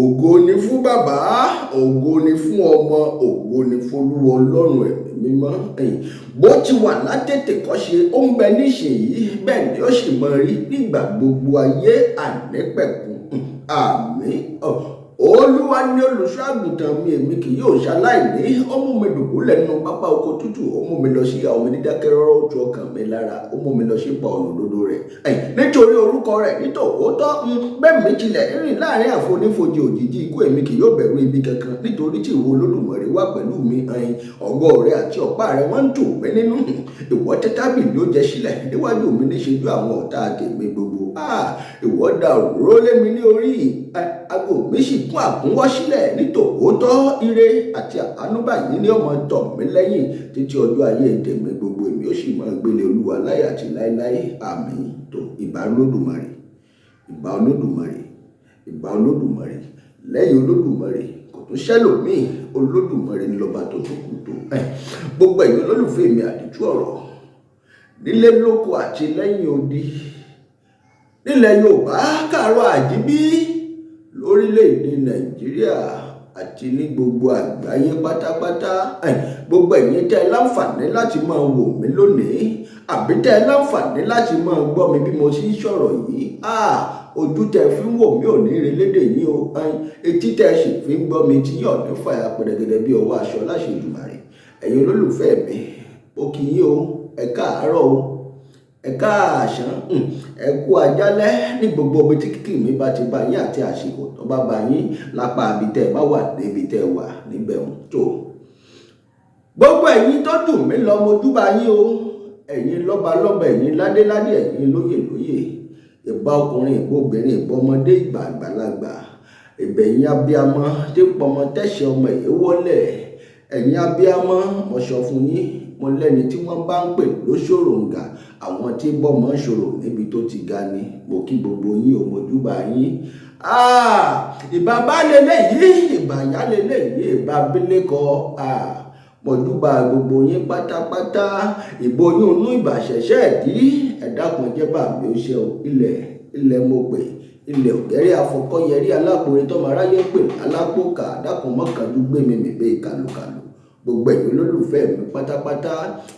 Ògo ni fún bàbá, ògo ni fún ọmọ, ògo ni f'Olúwa Ọlọ́run ẹ̀mí mímọ́. Bó ti wà látètèkọ́ṣe, ó ń bẹ nísìnyí, bẹ́ẹ̀ ni ó sì mọ rí nígbà gbogbo ayé àìnípẹ̀kun. Àmín. Olúwa ni olùṣọ́ àgùntàn mi, èmi kì yóò ṣaláìní. Ó mú mi dùbúlẹ̀ nínú pápá oko tútù, ó mú mi lọ sí ìhà omi dídákẹ́ rọ́rọ́, ó tu ọkàn mi lára, ó mú mi lọ sí ipa ọ̀nà òdodo rẹ̀ nítorí orúkọ rẹ̀. Nítòótọ́, bẹ́ẹ̀ mi tilẹ̀ rìn láàrin àfonífojì òjìji ikú, èmi kì yóò bẹ̀rù ibi kankan, nítorí tí ìwọ Olódùmarè wà pẹ̀lú mi. Ọ̀gọ́ rẹ àti ọ̀pá rẹ wọ́n ń tù mí nínú. Ìwọ tẹ́ tábìlì oúnjẹ sílẹ̀ níwájú mi níṣojú àwọn ọ̀tá tèmi gbogbo. Ìwọ da òróró lé mi ní orí, ago mi sì kún àkúnwọ́ sílẹ̀. Nítòótọ́, ire àti àánú báyìí ni ó máa tọ̀ mí lẹ́yìn títí ọjọ́ ayé tèmi gbogbo, èmi ó sì máa gbélé Olúwa láyé àti láéláé. Àmín. Tó ìbà Olódùmarè, ìbà Olódùmarè, ìbà Olódùmarè. Lẹ́yìn Olódùmarè kò tún ṣẹlòmíì, Olódùmarè ńlọba tó tó kù tó. Gbogbo ẹ̀yin olólùfẹ́ mi àdìtú ọ̀rọ̀ nílé lóko àti lẹ́yìn odi, nílẹ̀ Yorùbá káàárọ̀ àjíbí, lórílẹ̀‐èdè Nàìjíríà àti ní gbogbo àgbáyé pátápátá, gbogbo ẹ̀yin tẹ́ ẹ láǹfààní láti máa wò mí lónìí àbí tẹ́ ẹ láǹfààní láti máa gbọ́ mi bí mo ṣe ń sọ̀rọ̀ yìí, ojú tẹ́ ẹ fi ń wò mí ò ní relédè yín o, etí tẹ́ ẹ sì fi ń gbọ́ mi tí yóò ní fàyà pẹ̀rẹ̀gẹ̀dẹ̀ bí ọwọ́ aṣọ láṣẹ Èdùmàrè. Ẹ̀yin olólùfẹ́ mi, ó kí yín o, ẹ káàárọ̀ o, ẹ káàsán, ẹ kú àjálẹ́ ní gbogbo ibi tí kíkì mi bá ti bá yín àti àsìkò tó bá bá yín lápá ibi tẹ́ ẹ bá wà débi tẹ́ ẹ wà níbẹ̀ ń tó. Gbogbo ẹ̀yin tó dùn mí lọ, mo júbà yín o, ẹ̀yin lọ́balọ́ba, ẹ̀yin ládéládé, ẹ̀yin lóyè lóyè, ìbà ọkùnrin, ìbà obìnrin, ìbà ọmọdé, ìbà àgbàlagbà, ìbẹ̀yìn abiyamọ tí pọmọ tẹ̀sẹ̀ ọmọ èyí wọlé. Ẹ̀yin abiyamọ, mo sọ fún yín, mo lẹ́ni tí wọ́n bá ń pè lóṣòròǹgà, àwọn tí bọ́mọ ṣòro níbi tó ti ga ni. Mo kí gbogbo yín o, mo júbà yín. Ìbà baálé léyìí, ìbà ìyálé léyìí, ìbà abilékọ, mo júbà gbogbo yín pátápátá. Ìbò yín inú ìbà ṣẹ̀ṣẹ̀ dí. Ẹ dákun, jẹ́ bá mi ó ṣe o. Ilẹ̀ ilẹ̀ mo pè, ilẹ̀ ògẹ́rẹ́ afọkọ́yẹrí alápòore tọ́mọ aráyé pè alápòkà, dákun mọ́kànjú gbé mi mì bẹ́ẹ̀ kàlùkàlù. Gbogbo ẹ̀yin olólùfẹ́ mi pátápátá,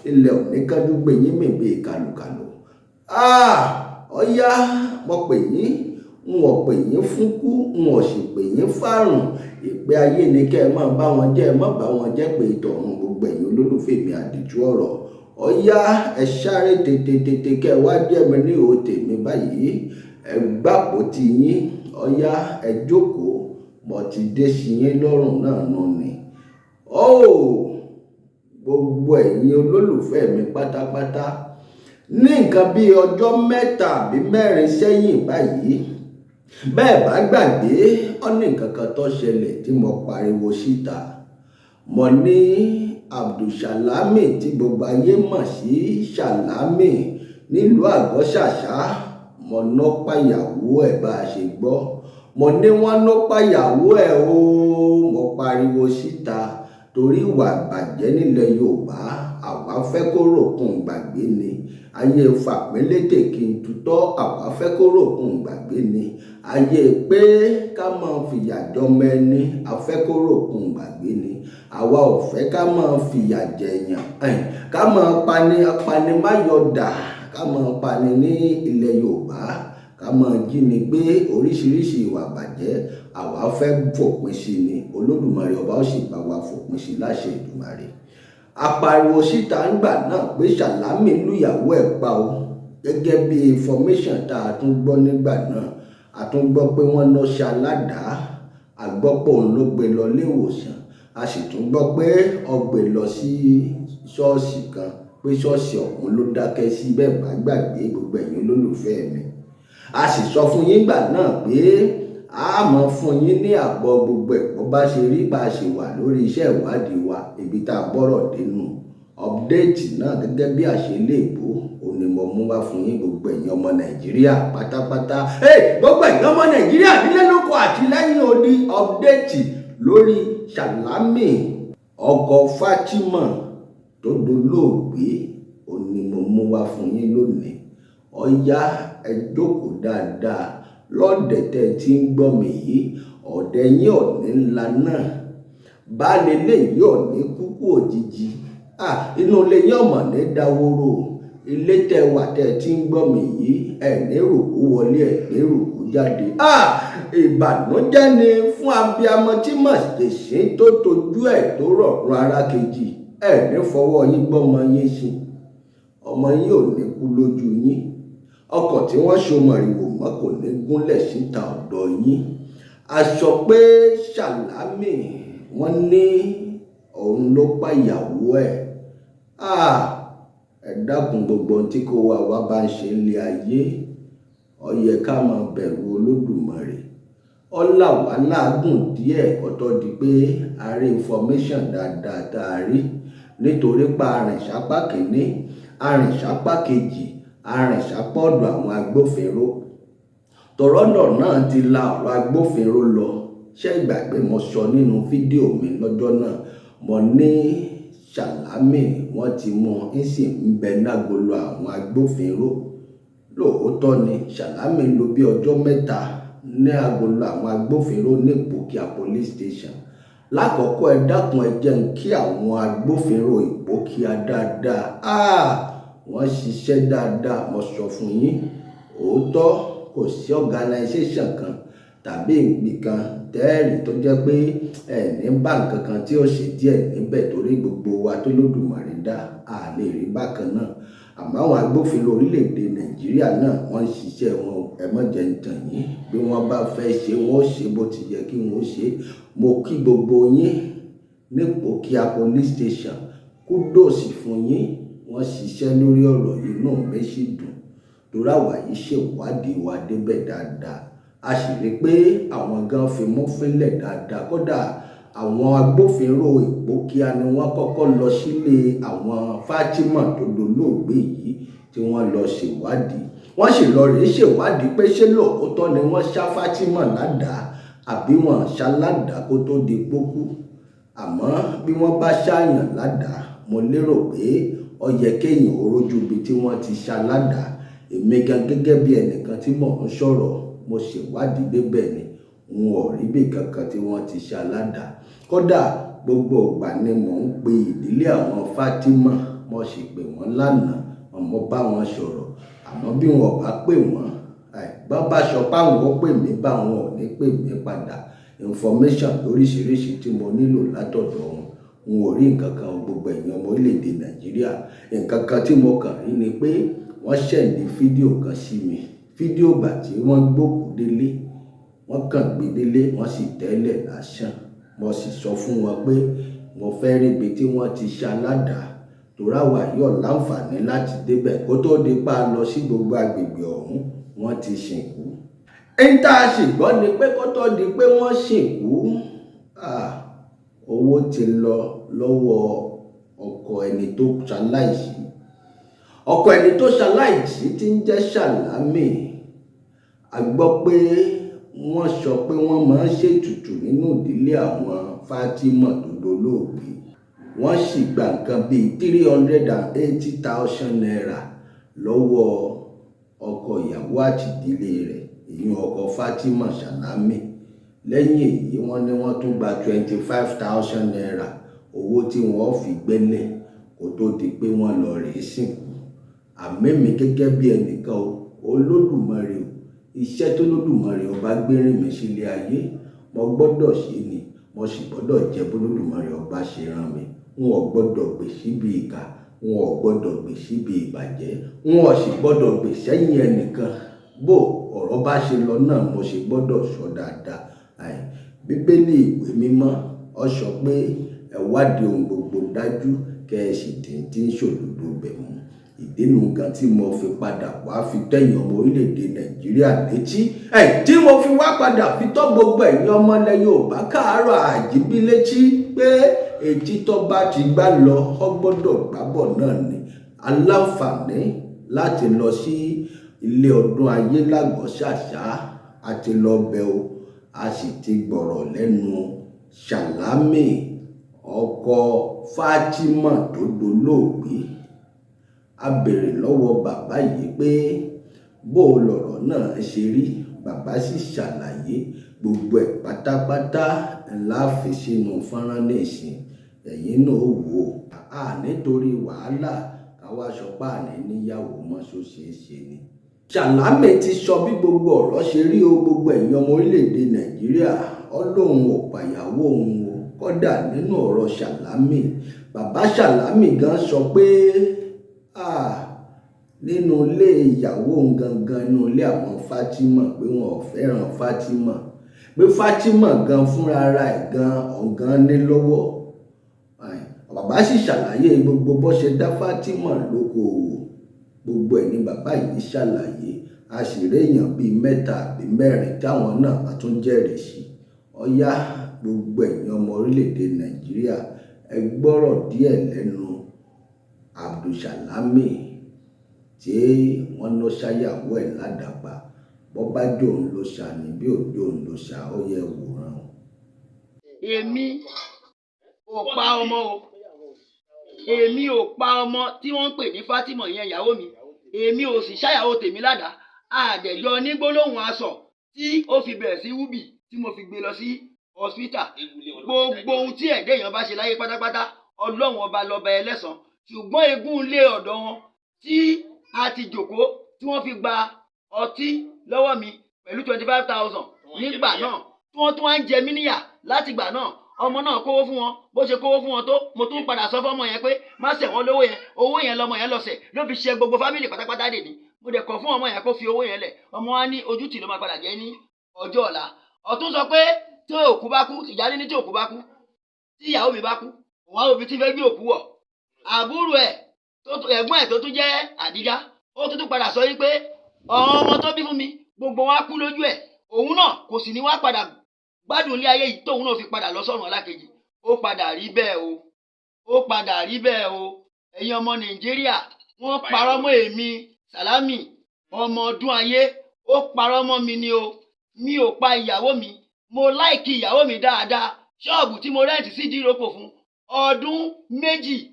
ilẹ̀ ò ní kánjú gbé yín mì bẹ́ẹ̀ kàlùkàlù. Ọ̀yá, mo pè yín, n ò pè yín fún kú, n ò sì pè yín fárùn. Ìpè ayé ni kẹ́ ẹ máa bá wọn jẹ́, ẹ má bá wọn jẹ́ pé ìtọ̀run. Gbogbo ẹ̀yin olólùfẹ́ mi àdìtú ọ̀rọ̀, ọ̀yá, ẹ sáré tètè tètè kẹ́ ẹ wá jẹ́ mi ní òde tèmi báyìí. Ẹ gbàpò tí yín, ọ̀yá, ẹ jókòó, mo ti dé sí yín lọ́rùn náà nù ni. Gbogbo ẹ̀yin olólùfẹ́ mi pátápátá, ní nǹkan bí ọjọ́ mẹ́ta àbí mẹ́rin sẹ́yìn báyìí, bẹ́ẹ̀ bá gbàgbé, ó ní nǹkan kan tó ṣẹlẹ̀ tí mo pariwo síta. Mo ní Abdulsalami tí gbogbo ayé mọ̀ sí Salami nílùú Àgọ́-Ṣàṣà, mo ná pàyàwó ẹ̀ bá a ṣe gbọ́. Mo ní wọ́n ná pàyàwó ẹ̀ o, mo pariwo síta torí ìwà ìbàjẹ́ nílẹ̀ Yorùbá, àwa fẹ́ kó ròkun gbàgbé ni. Ayé fàpélétè kí n tutọ́, àwa fẹ́ kó ròkun gbàgbé ni. Ayé pé ká máa fìyà jọmọ ẹni, a fẹ́ kó ròkun gbàgbé ni. Àwa ò fẹ́ ká máa fìyà jẹ̀yàn, ká máa pani apanimáyọ̀dà, ká máa pani ní ilẹ̀ Yorùbá, ká máa jíni gbé, oríṣiríṣi ìwà ìbàjẹ́, àwa fẹ́ fòpin sí ni. Olódùmarè ọba ó sì bá wa fòpin sí láṣẹ Èdùmàrè. Apariwo síta ńgbà náà pé Salami lùyàwó ẹ̀ pa o. Gẹ́gẹ́ bí information tá a tún gbọ́ nígbà náà, a tún gbọ́ pé wọ́n lọ ṣe aládàá, a gbọ́ pé òun ló gbé lọ ilé ìwòsàn, a sì tún gbọ́ pé ó gbé lọ sí ṣọ́ọ̀ṣì kan, pé ṣọ́ọ̀ṣì ọ̀hún ló dákẹ́ sí. Bẹ́ẹ̀ bá gbàgbé, gbogbo ẹ̀yin olólùfẹ́ mi, a sì sọ fún yín gbà náà pé a mọ̀ fún yín ní àbọ̀ gbogbo ẹ̀kọ́ bá ṣe rí, bá a ṣe wà lórí iṣẹ́ ìwádìí wa, ibi tá a bọ́rọ̀ dénú. Update náà gẹ́gẹ́ bí àṣẹ iléèbó òní mo mú wá fún yín, gbogbo ẹ̀yin ọmọ Nàìjíríà pátápátá. Gbogbo ẹ̀yin ọmọ Nàìjíríà nílé lóko àti lẹ́yìn odi, update lórí Salami ọkọ Fatima tó dolóògbé òní mo mú wá fún yín lónìí. Ọ̀yá, ẹ jókòó dáadáa lọ́ọ̀dẹ̀ tẹ́ ẹ ti ń gbọ́ mi yìí. Ọ̀dẹ̀ yín ò ní laná, baálé ilé yìí ò ní kúkú òjijì. Inú ilé yín ọ̀mọ̀ ní daworo. Ilé tẹ wà tẹ ti ń gbọ́ mi yìí, ẹ̀ ní ròkú wọlé, ẹ̀ ní ròkú jáde. Ìbànújẹ́ ni fún abiyamọ tí màjèṣín tó tojú ẹ̀ tó rọ̀rùn ara kejì. Ẹ̀ ní fọwọ́ yín gbọ́mọ yín sìn, ọmọ yín ò ní kú lójú yín. Ọkọ̀ tí wọ́n so mọ̀rìwò mọ́ kò ní gúnlẹ̀ síta ọ̀dọ̀ yín. A sọ pé Sàlámì wọ́n ní òun ló pa ìyàwó ẹ̀. Ẹ dákun, gbogbo ohun tí kò wá wá bá ń ṣe nílé ayé, ó yẹ ká máa bẹ̀rù Olódùmarè. Ó là wá láàgùn díẹ̀ kó tó di pé a rí information dáadáa tá a rí, nítorí pa arìnsápá kìíní, arìnsápá kejì, arìnsápá ọ̀dọ̀ àwọn agbófinró. Tọ̀rọ̀dọ̀ náà ti la ọ̀rọ̀ agbófinró lọ. Ṣé ìgbàgbé mo sọ nínú fídíò mi lọ́jọ́ náà, mo ní Sàlámì wọ́n ti mú un sì ń bẹ nágolo àwọn agbófinró. Lóòótọ́ ni Sàlámì lò bí ọjọ́ mẹ́ta ní agolo àwọn agbófinró ní Ìpókíà police station. Lákọ̀ọ́kọ́, ẹ dákun, ẹ jẹ́ n kí àwọn agbófinró Ìpókíà dáadáa. Wọ́n ṣiṣẹ́ dáadáa, mo sọ fún yín. Òótọ́, kò sí organization kan tàbí ibì kan tẹ́ẹ̀rì tó jẹ́ pé ẹ ní bá nǹkan kan tí ó ṣe díẹ̀ níbẹ̀, torí gbogbo wa tó lódùmarè dá a lè rí bákan náà. Àmọ́ àwọn agbófinró orílẹ̀-èdè Nàìjíríà náà wọ́n ń ṣiṣẹ́ wọn, ẹ má jẹ́ ń tàn yín. Bí wọ́n bá fẹ́ ṣe, wọ́n ó ṣe bó ti yẹ kí wọ́n ó ṣe. Mo kí gbogbo yín ní Ìpókíà police station, kudos fún yín. Wọ́n ṣiṣẹ́ lórí ọ̀rọ̀ yìí, inú mi sì dùn, torí àwa yìí ṣèwádìí wa débẹ̀ dáadáa. A sì rí pé àwọn gan fi mú fínlẹ̀ dáadáa. Kódà àwọn agbófinró Ìpókíà ni wọ́n kọ́kọ́ lọ sílé àwọn Fatima tó dolóògbé yìí tí wọ́n lọ ṣèwádìí. Wọ́n sì lọ rèé ṣèwádìí pé ṣé lóòótọ́ ni wọ́n ṣá Fatima ládàá àbí wọ́n ṣá ládàá kó tó di pókú. Àmọ́ bí wọ́n bá ṣáàyàn ládàá, mo lérò pé ó yẹ kéèyàn ó rójú ibi tí wọ́n ti ṣá ládàá. Èmi gan gẹ́gẹ́ bí ẹnìkan tí mò ń sọ̀rọ̀, mo ṣèwádìí débẹ̀ ni, n ò rí bí kankan tí wọ́n ti ṣá ládàá. Kódà gbogbo ìgbà ni mò ń pe ìdílé àwọn Fatima, mo sì pè wọ́n lánàá, mo bá wọn sọ̀rọ̀. Àmọ́ bí wọn ò bá pè wọ́n, bọ́n bá sọ pé àwọn ó pè mí, bá wọn ò ní pè mí padà. Information lóríṣiríṣi tí mo nílò látọ̀dọ̀ wọn, n ò rí nǹkan kan. Gbogbo ẹ̀yin ọmọ orílẹ̀-èdè Nàìjíríà, nǹkan kan tí mo kàn rí ni pé wọ́n send fídíò kan sí mi. Fídíò ìgbà tí wọ́n gbókùú délé, wọ́n kàn gbé délé, wọ́n sì tẹ́lẹ̀ lásán. Mo sì sọ fún wọn pé mo fẹ́ rí ibi tí wọ́n ti ṣá ládàá, torí àwa yóò láǹfààní láti débẹ̀ kó tó di pa lọ sí gbogbo agbègbè ọ̀hún, wọ́n ti sìnkú. Ń tá a sì gbọ́ ni pé kó tó di pé wọ́n sìnkú, owó ti lọ lọ́wọ́ ọkọ ẹni tó ṣaláìsí. Ọkọ ẹni tó ṣaláìsí tí ń jẹ́ Sàlámì. A gbọ́ pé wọ́n sọ pé wọ́n máa ń ṣètùtù nínú ìdílé àwọn Fatima tó dolóògbé. Wọ́n sì gba nǹkan bíi 380,000 naira lọ́wọ́ ọkọ ìyàwó àti ìdílé rẹ̀, ìyún ọkọ Fatima Sàlámì. Lẹ́yìn èyí, wọ́n ní wọ́n tún gba 25,000 naira owó tí wọ́n fi gbẹ́lẹ̀ kó tó di pé wọ́n lọ rèé sìnkú. Àmọ́ èmi gẹ́gẹ́ bí ẹnìkan o, Olódùmarè o, iṣẹ́ tó Olódùmarè ọba gbé rìn mí sílé ayé, mo gbọ́dọ̀ ṣe ni, mo sì gbọ́dọ̀ jẹ́ bó Olódùmarè ọba ṣe rán mi. N ò gbọ́dọ̀ gbè síbi ìkà, n ò gbọ́dọ̀ gbè síbi ìbàjẹ́, n ò sì gbọ́dọ̀ gbè sẹ́yìn ẹnìkan. Bó ọ̀rọ̀ bá ṣe lọ náà, mo sì gbọ́dọ̀ sọ dáadáa. Bíbélì ìwé mímọ́ ó sọ pé ẹ wádìí ohun gbogbo dájú kí ẹ sì tìǹtìǹ ṣòdodo bẹ̀ mú. Ìdínú gan tí mo fi padà wá fi tẹ̀yìn ọmọ orílẹ̀-èdè Nàìjíríà létí. Tí mo fi wá padà fi tọ́ gbogbo ẹ̀yin ọmọ ilẹ̀ Yorùbá káàárọ̀ àjíbí létí pé etí tó bá ti gbá lọ, ó gbọ́dọ̀ gbábọ̀ náà ni. Aláǹfààní láti lọ sí ilé ọdún ayé lágọ̀ọ́ ṣàṣà, a ti lọ bẹ̀ o, a sì ti gbọ̀rọ̀ lẹ́nu Sàlámì ọkọ Fatima tó dolóògbé. A béèrè lọ́wọ́ bàbá yìí pé bó lọ̀rọ̀ náà ṣe rí. Bàbá sì ṣàlàyé Gbogbo ẹ̀ pátápátá ńlá fi sínú fọ́nrán nísìn, ẹ̀yin náà ó wò ó. Nítorí wàhálà káwá sọpá àní níyàwó mọ́, ṣó ṣeé ṣe ni. Sàlámì ti sọ bí gbogbo ọ̀rọ̀ ṣe rí o. Gbogbo ẹ̀yin ọmọ orílẹ̀-èdè Nàìjíríà, Ọlọ́run ò pàyàwó òun o. Kódà nínú ọ̀rọ̀ Sàlámì, bàbá Sàlámì gan sọ pé nínú ilé ìyàwó òun gangan, inú ilé àwọn Fatima, pé wọn ò fẹ́ràn Fatima, pé Fatima gan fúnra ara ẹ̀ gan ọ̀gán ní lọ́wọ́. Bàbá sì ṣàlàyé gbogbo bó ṣe dá Fatima lókoòwò, gbogbo ẹ̀ ní bàbá yìí ṣàlàyé. A sì réèyàn bíi mẹ́ta àbí mẹ́rin táwọn náà a tún jẹ́rìí sí. Ọ̀yá, gbogbo ẹ̀yin ọmọ orílẹ̀-èdè Nàìjíríà, ẹ gbọ́rọ̀ díẹ̀ lẹ́nu Abdulsalami tí wọ́n lọ ṣàyàwó ẹ̀ ládàpá. Bọ́ bá jòun ló ṣà ní, bí òjò òun ló ṣà, ó yẹ wòran o. Èmi ò pa ọmọ o, èmi ò pa ọmọ tí wọ́n ń pè ní Fatima yẹn, ìyàwó mi. Èmi ò sì ṣàyàwó tèmi ládàá. Àdẹ̀jọ ní gbólóhùn aṣọ tí ó fi bẹ̀rẹ̀ sí wúbì tí mo fi gbé lọ sí hospital. Gbogbo ohun tí ẹ̀dẹ́ èèyàn bá ṣe láyé pátápátá, Ọlọ́run ọba lọ́ba ẹlẹ́san. Ṣùgbọ́n eégún ilé ọ̀dọ̀ wọn tí a ti jòkó tí wọ́n fi gba ọtí lọ́wọ́ mi pẹ̀lú 25,000 nígbà náà, tí wọ́n tún wá ń jẹ mí níyà látìgbà náà. Ọmọ náà kówó fún wọn, bó ṣe kówó fún wọn tó, mo tún padà sọ fọmọ yẹn pé má ṣẹ̀ wọ́n lówó yẹn. Owó yẹn lọmọ yẹn lọ́sẹ̀ ló fi ṣe gbogbo family pátápátá dè ní. Mo dẹ̀ kọ̀ fún ọmọ yẹn kó fi owó yẹn lẹ̀. Ọmọ wa ní ojútì ló máa padà jẹ́ ní ọjọ́ ọ̀la. Ọ̀tún sọ pé tí òkú bá kú, Tìjání ní tí òkú bá kú, tí ìyàwó mi bá kú, òun á òbí tí fẹ́ gbé òkú wọ̀. Àbúrò ẹ̀, ẹ̀gbọ́n ẹ̀ tó tún jẹ́ Àdíjá, ó tún tún padà sọ wípé àwọn ọmọ tó bí fún mi gbogbo wọn á kú lójú ẹ̀, òun náà kò sì ní wá padà gbádùn ilé ayé yìí tóun náà fi padà lọ sọ́run alákejì. Ó padà rí bẹ́ẹ̀ o, ó padà rí bẹ́ẹ̀ o. Ẹ̀yin ọmọ Nàìjíríà, wọ́n parọ́ mọ́ èmi Sàlámì ọmọ ọdún ayé, ó parọ́ mọ́ mi ni o. Mi ò pa ìyàwó mi. Mo like ìyàwó mi dáadáa. Ṣọ́ọ̀bù tí mo rent sí Ìdíròkò fún ọdún 2,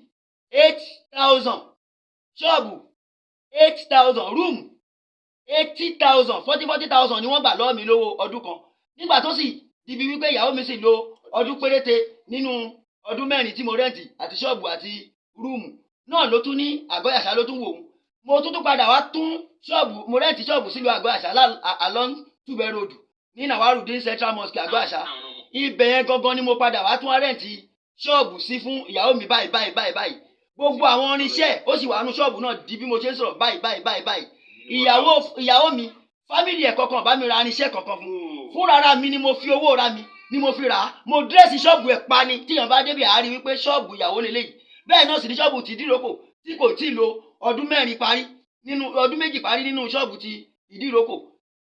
8,000 ṣọ́ọ̀bù, 8,000 room, 80,000, 40,000 ni wọ́n gbà lọ́wọ́ mi lówó ọdún kan. Nígbà tó sì dibi wípé ìyàwó mi sì lo ọdún péréte nínú ọdún 4 tí mo rent àti ṣọ́ọ̀bù àti room náà, ló tún ní àgọ́ àṣà ló tún wò ó. Mo tún tún padà wá tún ṣọ́ọ̀bù, mo rent ṣọ́ọ̀bù sílùú àgọ́ àṣà, along Tubẹ̀ Road ní Nawarudin Central Mosque, àgọ́ àṣà. Ibẹ̀ yẹn gangan ni mo padà wá tún wá rent ṣọ́ọ̀bù sí fún ìyàwó mi báyìí báyìí báyìí báyìí. Gbogbo àwọn irinṣẹ́ ó sì wà nínú ṣọ́ọ̀bù náà di bí mo ṣe ń sọ̀rọ̀ báyìí báyìí báyìí báyìí. Ìyàwó mi, family ẹ̀ kankan bá mi ra irinṣẹ́ kankan fún. Fúnra mi ni mo fi owó ra mi ni mo fi rà á. Mo dress ṣọ́ọ̀bù ẹ̀ pa ni. Tíyàn bá débi, àárí wípé ṣọ́ọ̀bù ìyàwó lélẹ́yìí. Bẹ́ẹ̀ náà sì ní ṣọ́ọ̀bù ti Ìdíròkò tí kò tí ì lo ọdún 4 parí nínú ọdún 2 parí nínú ṣọ́ọ̀bù ti Ìdíròkò.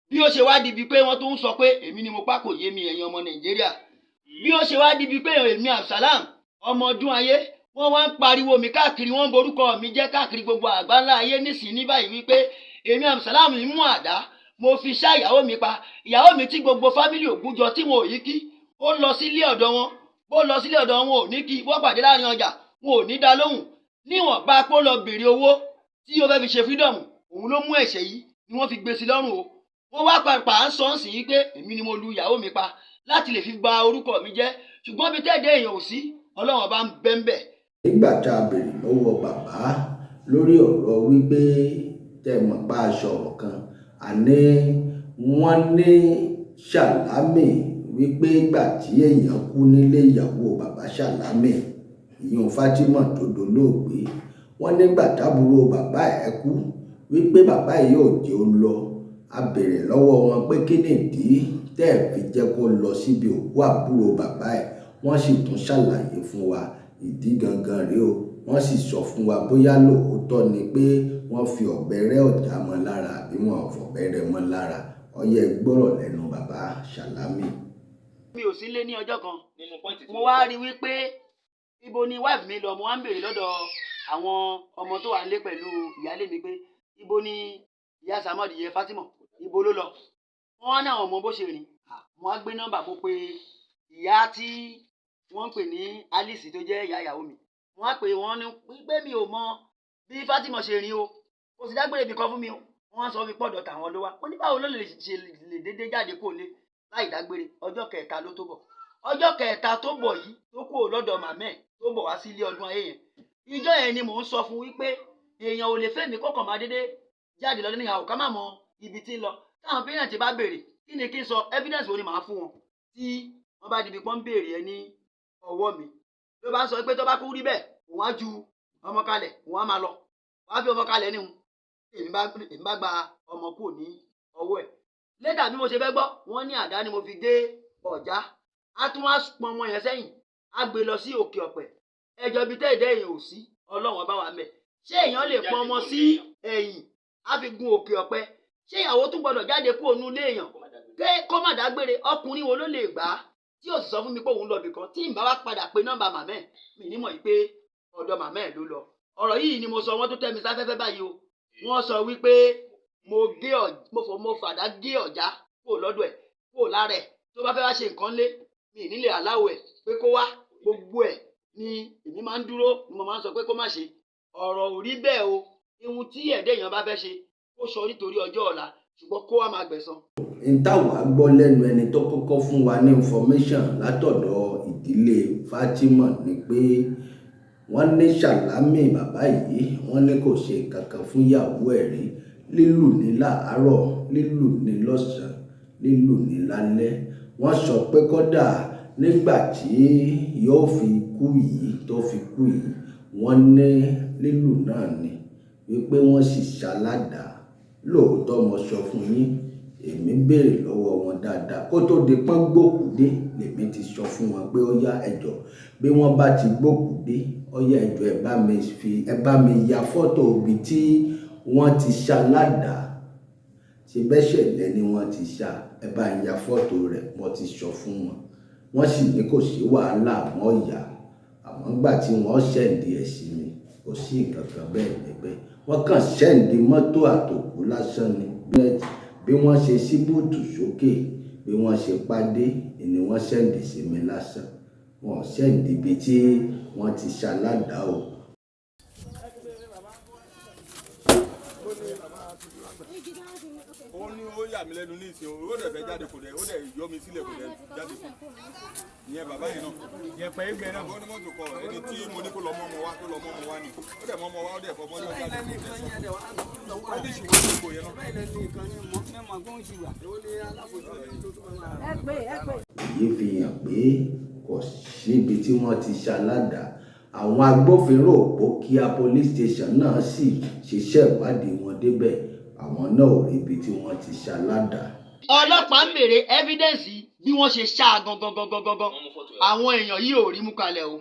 Bí ó ṣe wá di bíi pé wọ́n tún ń sọ pé èmi ni mo pa, kò yé mi. Ẹ̀yin ọmọ Nàìjíríà, bí ó ṣe wá di bíi pé èmi Absalam ọmọ ọdún ayé, wọ́n wá ń pariwo mi káàkiri, wọ́n ń borúkọ mi jẹ́ káàkiri gbogbo àgbáńlá ayé nísìnyí ní báyìí wípé èmi Absalam mú àdá, mo fi ṣá ìyàwó mi pa. Ìyàwó mi tí gbogbo family Ògúnjọ tí wọn ò yí kí, ó lọ sílé ọ̀dọ̀ wọn, bó lọ sílé ọ̀dọ̀ wọn ò ní kí, wọ́n pàdé láàrin ọjà, wọn ò ní dá lóhùn. Níwọ̀n bá pọ́ lọ béèrè owó tí ó fẹ́ fi ṣe freedom, òun ló mú ẹ̀ṣẹ̀ yìí ni wọ́n fi gbé sí lọ́rùn o. Wọ́n wá pàpà ń sọ ń sìn yín pé èmi ni mo lu ìyàwó mi pa láti lè fi gba orúkọ mi jẹ́. Ṣùgbọ́n bí tẹ́ẹ̀dẹ́ èèyàn ò sí, Ọlọ́run ọba ń bẹ́ńbẹ́. Nígbà tá a béèrè lọ́wọ́ bàbá lórí ọ̀rọ̀ wípé tẹ́ mọ̀ pa aṣọ ọ̀rọ̀ kan, àní wọ́n ní Sàlámì wípé ìgbà tí èèyàn kú nílé ìyàwó bàbá Sàlámì, ìyún Fatima tó dolóògbé, wọ́n nígbà tábúrò bàbá ẹ̀ kú wípé bàbá yìí ò jẹ́ ó lọ. A béèrè lọ́wọ́ wọn pé kí nìdí tẹ́ ẹ̀ fi jẹ́ kó lọ síbi òkú àbúrò bàbá ẹ̀. Wọ́n sì tún ṣàlàyé fún wa ìdí gangan rèé o. Wọ́n sì sọ fún wa bóyá lóòótọ́ ni pé wọ́n fi ọ̀bẹ rẹ́ ọ̀já mọ́ lára àbí wọn ò fọ̀bẹ rẹ́ mọ́ lára. Ọyẹ gbọ́rọ̀ lẹ́nu bàbá Sàlámì. Mi ò sí lé ní ọjọ́ kan, mo wá rí wípé ibo ni wife mi lọ. Mo wá ń béèrè lọ́dọ̀ àwọn ọmọ tó wà nílé pẹ̀lú ìyáálé mi pé ibo ni ìyá Samad yẹ Fatima, ibo ló lọ? Wọ́n wá ní àwọn ọmọ bó ṣe rìn. Mo wá gbé nọ́mbà, mo pe ìyá tí wọ́n ń pè ní Alice tó jẹ́ ìyá ìyàwó mi. Wọ́n á pè wọ́n ní pé mi ò mọ bí Fatima ṣe rìn o, kò sì dágbére ibì kan fún mi o. Wọ́n sọ fi pọ̀dọ̀ tàwọn ló wá. Wọ́n ní báwo ló lè ṣe lè dédé jáde kó lé. Láì dágbére, ọjọ́ kẹta ló tó bọ̀. Ọjọ́ kẹta tó bọ̀ yìí, tó kúrò lọ́dọ̀ màmá ẹ̀, tó bọ̀ wá sí ilé ọdún ayé yẹn, ìjọ yẹn ni mò ń sọ fún wípé èèyàn ò lè fẹ́ mi kọ́kàn máa dédé jáde lọ ní àwọn ká má mọ ibi tí ń lọ. Táwọn parent bá béèrè, kí ni kí n sọ? Evidence wo ni màá fún wọn tí wọ́n bá dibi pọ́n béèrè ẹ ní ọwọ́ mi? Ló bá ń sọ pé tó bá kú rí bẹ́ẹ̀, òun á ju ọmọ kalẹ̀, òun á máa lọ, wàá fi ọmọ kalẹ̀ níhun. Èmi bá gba ọmọ kúrò ní ọwọ́ ẹ̀. Later, bí mo ṣe fẹ́ gbọ́, wọ́n ní àdá ni mo fi gé ọ̀já. Á tún wá pọn ọmọ yẹn sẹ́yìn, á gbé lọ sí òkè ọ̀pẹ. Ẹjọ́ ibi tẹ́ ẹ̀dẹ́ èèyàn ò sí, Ọlọ́run bá wà mẹ́. Ṣé èèyàn lè pọn ọmọ sí ẹ̀yìn, á fi gun òkè ọ̀pẹ? Ṣé ìyàwó tún gbọdọ̀ jáde kúrò nínú ilé èèyàn kó má dágbére? Ọkùnrin wo ló lè gbà á tí yóò sì sọ fún mi pé òun lọ bìkan? Tí n bá wá padà pé nọ́mbà màmá ẹ̀, mi ní mọ̀ yìí pé ọ̀dọ̀ màmá ẹ̀ ló lọ. Ọ̀rọ̀ yìí ni mo sọ, wọ́n tó tẹ́ mi sáfẹ́fẹ́ báyìí o. Wọ́n sọ wípé mo gé ọ̀ mo fò mo fàdá gé ọ̀já kúrò lọ́dọ̀ ẹ̀, kúrò lára ẹ̀. Tó bá fẹ́ wá ṣe nǹkan lé mi, nílé aláwọ̀ ẹ̀ pé kó wá, gbogbo ẹ̀ ni èmi máa ń dúró, ni mo máa ń sọ pé kó má ṣe. Ọ̀rọ̀ ò rí bẹ́ẹ̀ o. Ihun tí ẹ̀dá èèyàn bá fẹ́ ṣe, kó sọ nítorí ọjọ́ ọ̀la, ṣùgbọ́n kó wá máa gbẹ̀san. N táwa gbọ́ lẹ́nu ẹni tó kọ́kọ́ fún wa ní information látọ̀dọ̀ ìdílé Fatima ni pé wọ́n ní Sàlámì bàbá yìí, wọ́n ní kò ṣe nǹkan kan fún ìyàwó ẹ̀ rí. Lílù ní láàárọ̀, lílù ní lọ́sàn-án, lílù ní lálẹ́. Wọ́n sọ pé kódà nígbà tí yóò fi kú yìí, tó fi kú yìí, wọ́n ní lílù náà ni, wípé wọ́n sì ṣaládàá. Lóòótọ́, mo sọ fún yín, èmi béèrè lọ́wọ́ wọn dáadáa kó tó di pọ́n gbòkú dé. Lèmi ti sọ fún wọn pé ó yá, ẹjọ́, bí wọ́n bá ti gbòkú dé, ó yá, ẹjọ́, ẹ bá mi fi, ẹ bá mi ya fọ́tò ibi tí wọ́n ti ṣaládàá. Ṣe bẹ́sẹ̀ lẹ́ni wọ́n ti ṣá, ẹ bá ń ya fọ́tò rẹ̀. Mo ti sọ fún wọn, wọ́n sì ní kò sí wàhálà, wọ́n yà. Àmọ́ gbà tí wọ́n send ẹ̀ sí mi, kò sí nǹkan kan bẹ́ẹ̀ níbẹ̀. Wọ́n kàn send mọ́tò àtòkù lásán ni. Bí wọ́n ṣe sí boot sókè, bí wọ́n ṣe pàdé ni wọ́n send sí mi lásán. Wọ́n send ibi tí wọ́n ti ṣaládàá o. Ó ní ó yà mí lẹ́nu ní ìsìn, ó dẹ̀ fẹ́ jáde, kò dẹ̀, ó dẹ̀ yọ mi sílẹ̀, kò dẹ̀ jáde fún ìyẹn bàbá yẹn náà. Yẹ̀pẹ̀ ìgbẹ́ náà. Ó ní mọ́tò kọ ẹni tí mo ní kó lọ mọ́ ọmọ wa, tó lọ mọ́ ọmọ wa ni. Ó dẹ̀ mọ́ ọmọ wa, ó dẹ̀ fọmọ́ ní ọjà ní ó ní ìṣòwò ìṣòwò yẹn náà. Ẹ pé, ẹ pé. Èyí fi hàn pé kò síbi tí wọ́n ti ṣaládàá. Àwọn agbófinró Òpókíà Police Station náà sì ṣiṣẹ́ ìwádìí wọn débẹ̀, àwọn náà ò rí ibi tí wọ́n ti ṣaládàá. Ọlọ́pàá ń béèrè evidence bí wọ́n ṣe ṣá a gangan gangan gangan. Àwọn èèyàn yìí ò rí mú kalẹ̀ o.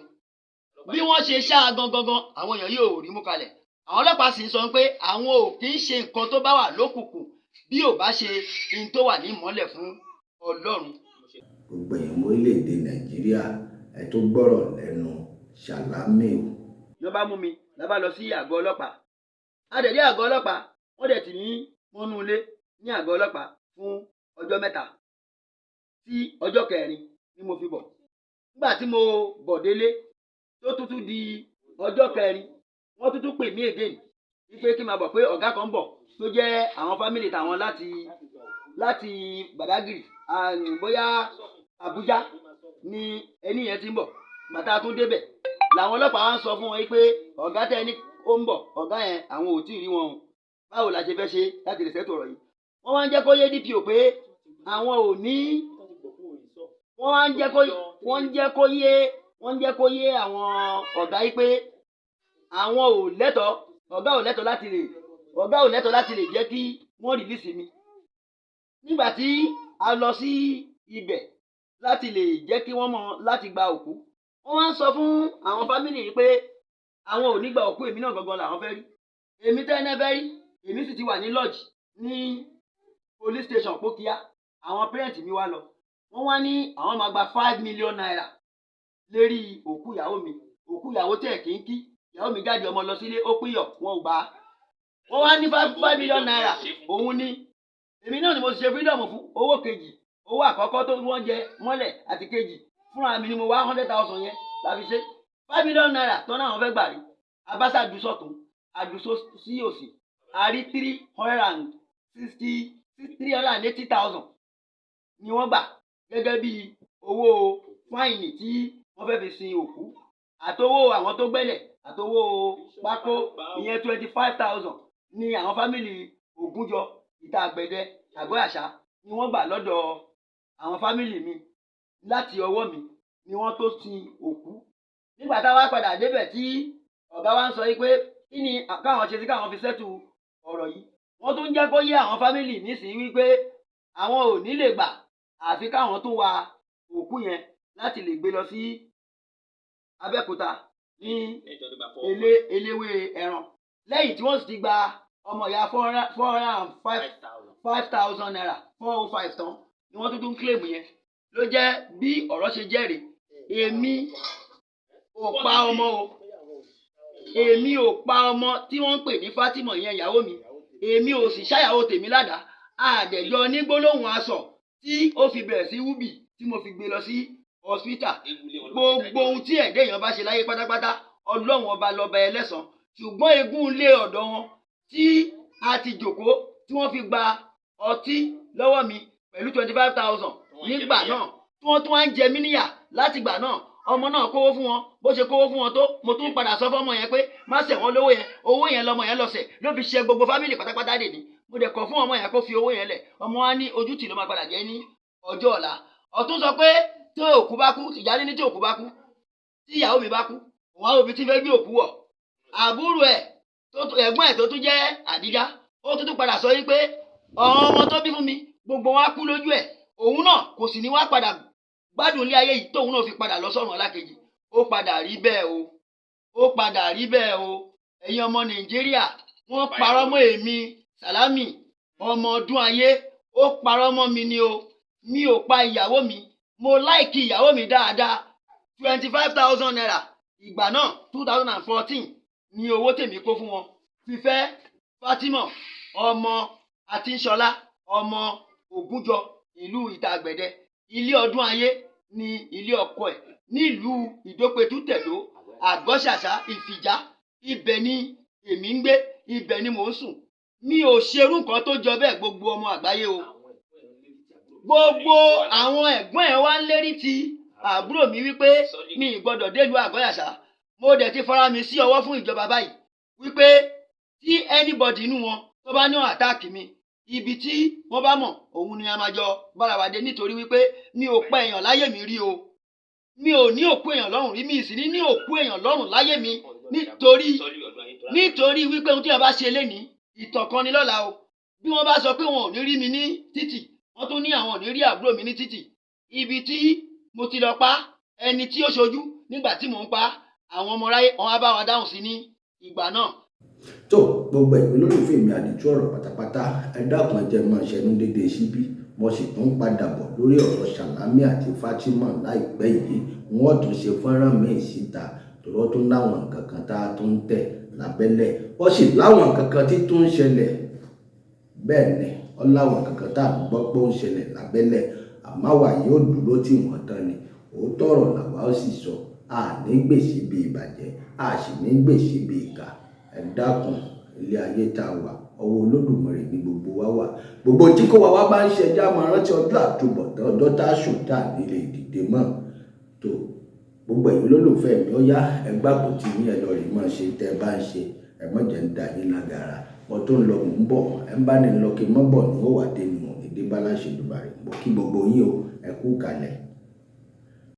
Bí wọ́n ṣe ṣá a gangan gangan, àwọn èèyàn yìí ò rí mú kalẹ̀. Àwọn ọlọ́pàá sì ń sọ pé àwọn ò kì í ṣe nǹkan tó bá wà lókùnkùn, bí ò bá ṣe ohun tó wà ní ìmọ́lẹ̀ fún Ọlọ́run. Gbogbo èèyàn ọmọ orílẹ̀-èdè Nàìjíríà, ẹ tó gbọ́rọ̀ lẹ́nu Sàlámì o. Ló bá mú mi, la bá lọ sí àgọ́ ọlọ́pàá. A dẹ̀ dé àgọ́ ọlọ́pàá, wọ́n dẹ̀ tì mí mọ́nú ilé ní àgọ́ ọlọ́pàá fún ọjọ́ 3. Sí ọjọ́ kẹrin ni mo fi bọ̀. Nígbà tí mo bọ̀ délé, tó tútù di ọjọ́ kẹrin, wọ́n tútù pè mí again wípé kí n máa bọ̀, pé ọ̀gá kan ń bọ̀ tó jẹ́ àwọn family tàwọn láti Badagry, bóyá Abuja ni ẹni yẹn ti ń bọ̀. Bàtà tún débẹ̀, làwọn ọlọ́pàá wá ń sọ fún wọn pé ọ̀gá tẹ́ ẹni ó ń bọ̀, ọ̀gá yẹn, àwọn ò tí ì rí wọn o. Báwo la ṣe fẹ́ ṣe láti lè ṣètò ọ̀rọ̀ yìí? Wọ́n wá ń jẹ́ kó yé DPO pé àwọn ò ní. Wọ́n ń jẹ́ kó yé àwọn ọ̀gá yìí pé àwọn ò lẹ́tọ̀ọ́, ọ̀gá ò lẹ́tọ̀ọ́ láti lè jẹ́ kí wọ́n release mi. Nígbà tí a lọ sí ibẹ̀ láti lè jẹ́ kí wọ́n mọ̀ láti gba òkú, wọ́n wá ń sọ fún àwọn family yìí pé àwọn ò ní gba òkú, èmi náà gangan làwọn fẹ́ rí. Èmi tẹ́ ẹ fẹ́ rí, èmi sì ti wà ní lodge ní police station Pókíá. Àwọn parent mi wá lọ, wọ́n wá ní àwọn máa gba ₦5 million lérí òkú ìyàwó mi. Òkú ìyàwó tẹ̀ kí ń kí ìyàwó mi jáde ọmọ lọ sílé, ó pínyọ̀, wọn ò gbà á. Wọ́n wá ní 5 million naira. Òun ni èmi náà ni mo ṣe freedom fún owó kejì. Owó àkọ́kọ́ tó wọ́n jẹ mọ́lẹ̀ àti kejì, fúnra mi ni mo wá 100,000 yẹn la fi ṣe. ₦5 million tọ́nà àwọn fẹ́ gbà rí abáṣà àdúsọ̀tún àdúsọ sí òsì, a rí 360, 380,000 ni wọ́n gbà. Gẹ́gẹ́ bí owó fáìnì tí wọ́n fẹ́ fi sin òkú, àtowó àwọn tó gbẹ́lẹ̀, àtowó pákó, ìyẹn 25,000 ní àwọn family Ògúnjọ Ìta Àgbẹ̀dẹ Àgọ́ Àṣà ni wọ́n gbà lọ́dọ̀ àwọn family mi. Láti ọwọ́ mi ni wọ́n tó sin òkú. Nígbà táwa padà débẹ̀, tí ọ̀gá wa ń sọ yìí pé kí ni káwọn ṣe sí káwọn fi settle ọ̀rọ̀ yìí, wọ́n tún jẹ́ kó yé àwọn family nísìnyí wípé àwọn ò ní lè gbà, àfi káwọn tún wa òkú yẹn láti lè gbé lọ sí Abẹ́òkúta ní eléwé ẹran, lẹ́yìn tí wọ́n sì ti gba ọmọ ìyá 405 5,000 naira, 405 tán ni wọ́n tún tún claim. Yẹn ló jẹ́ bí ọ̀rọ̀ ṣe jẹ́rìí. Èmi ò pa ọmọ o. Èmi ò pa ọmọ tí wọ́n ń pè ní Fatima, yẹn ìyàwó mi. Èmi ò sì ṣáyàwó tèmi ládàá. Àdẹ̀jọ ní gbólóhùn aṣọ tí ó fi bẹ̀rẹ̀ sí wúbì tí mo fi gbé lọ sí hospital. Gbogbo ohun tí ẹ̀dá èèyàn bá ṣe láyé pátápátá, Ọlọ́run Ọba lọ́ba ẹlẹ́san. Ṣùgbọ́n egún ilé ọ̀dọ̀ wọn tí a ti jòkó, tí wọ́n fi gba ọtí lọ́wọ́ mi pẹ̀lú 25,000 nígbà náà, tí wọ́n tún wá ń jẹ mí níyà látìgbà náà. Ọmọ náà kówó fún wọn. Bó ṣe kówó fún wọn tó, mo tún padà sọ fọ́mọ yẹn pé má ṣẹ̀ wọ́n lówó yẹn. Owó yẹn lọmọ yẹn lọ́sẹ̀ ló fi ṣe gbogbo family pátápátá dè ní. Mo dẹ̀ kọ̀ fún ọmọ yẹn kó fi owó yẹn lẹ̀. Ọmọ wa ní ojú tì ló máa padà jẹ́ ní ọjọ́ ọ̀la. Ọ̀tún sọ pé tí òkú bá kú, Tìjání ní tí òkú bá kú, tí ìyàwó mi bá kú, òun á òbí tí fẹ́ gbé òkú wọ̀. Àbúrò ẹ̀, ẹ̀gbọ́n ẹ̀ tó tún jẹ́ Àdíjá, ó tún tún padà sọ wípé àwọn ọmọ tó bí fún mi, gbogbo wọn á kú lójú ẹ̀, òun náà kò sì ní wá padà gbádùn ilé ayé yìí tóun náà fi padà lọ sọ́run alákejì. Ó padà rí bẹ́ẹ̀ o, ó padà rí bẹ́ẹ̀ o. Ẹ̀yin ọmọ Nàìjíríà, wọ́n parọ́ mọ́ èmi Sàlámì ọmọ ọdún ayé. Ó parọ́ mọ́ mi ni o. Mi ò pa ìyàwó mi. Mo like ìyàwó mi dáadáa. 25,000 naira ìgbà náà, 2014, ní owó tèmi kó fún wọn fífẹ́ Fatima ọmọ Akínṣọlá ọmọ Ògúnjọ, ìlú Ìta-Àgbẹ̀dẹ. Ilé ọdún ayé ní ilé ọkọ ẹ̀ nílùú Ìdópetú Tẹ̀dó, Àgọ́ṣàṣà, Ìfìjà. Ibẹ̀ ni èmi ń gbé, ibẹ̀ ni mò ń sùn. Mi ò ṣerú nǹkan tó jọ bẹ́ẹ̀. Gbogbo ọmọ àgbáyé o, gbogbo àwọn ẹ̀gbọ́n ẹ̀ wá ń lérí ti àbúrò mi wípé mi ì gbọ́dọ̀ délùú Àgọ́yàṣà. Mo dẹ̀ ti fara mi sí ọwọ́ fún ìjọba báyìí wípé tí anybody inú wọn tó bá ní attack mi, ibi tí wọ́n bá mọ̀, òun ni a máa jọ bára wa dé, nítorí wípé mi ò pa èèyàn láyé mi rí o. Mi ò ní òkú èèyàn lọ́rùn rí, mi sì ní ní òkú èèyàn lọ́rùn láyé mi, nítorí wípé ohun tí wọ́n bá ṣe lénìí, ìtàn kan ni lọ́la o. Bí wọ́n bá sọ pé wọn ò ní rí mi ní títì, wọ́n tún ní àwọn ò ní rí àbúrò mi ní títì. Ibi tí mo ti lọ pa ẹni tí ó ṣojú nígbà tí mò ń pa àwọn ọmọ ráyé, wọn á bá wa dáhùn sí ní ìgbà náà. Tó gbogbo ẹ̀yin olólùfẹ́ mi, àdìtú ọ̀rọ̀ pátápátá, ẹ dákun, ẹ jẹ́ máa ṣẹnu déédéé síbí. Mo sì tún padà bọ̀ lórí ọ̀rọ̀ Sàlámì àti Fatima láìpẹ́ yìí. Wọ́n tún ṣe fọ́nrán míì síta tòrọ́ tún láwọn nǹkan kan tá a tún ń tẹ̀ lábẹ́lẹ̀. Ó sì láwọn nǹkan kan tí tún ń ṣẹlẹ̀. Bẹ́ẹ̀ ni, ó láwọn nǹkan kan tá a gbọ́ pé ó ń ṣẹlẹ̀ lábẹ́lẹ̀, àmọ́ àwa yóò dúró tì wọ́n tán ni. Òótọ́ ọ̀rọ̀ làwa ó sì sọ. A ní gbèsè bí ìbàjẹ́, a sì ní gbèsè bí ìkà. Ẹ dákun, ilé ayé tá a wà, ọwọ́ Olódùmarè ní gbogbo wa wà. Gbogbo tí kò wá wá bá ń ṣe, ẹjá máa rántí ọjọ́ àtúbọ̀tán, ọjọ́ tá a sùn tá a nílé ìdìde mọ́. Tó gbogbo ẹ̀yin olólùfẹ́ mi, ó yá, ẹ gbàgbọ́ tí yín, ẹ lọ rí máa ṣe tẹ́ ẹ bá ń ṣe. Ẹ má jẹ́ ń dà yín lágara. Mo tó ń lọ, mò ń bọ̀. Ẹ ń bá ní lọ kí n mọ́ bọ̀ ní ó wà dé ni mò ní dé bá láṣẹ Olódùmarè. Mo kí gbogbo yín o, ẹ kú kalẹ̀.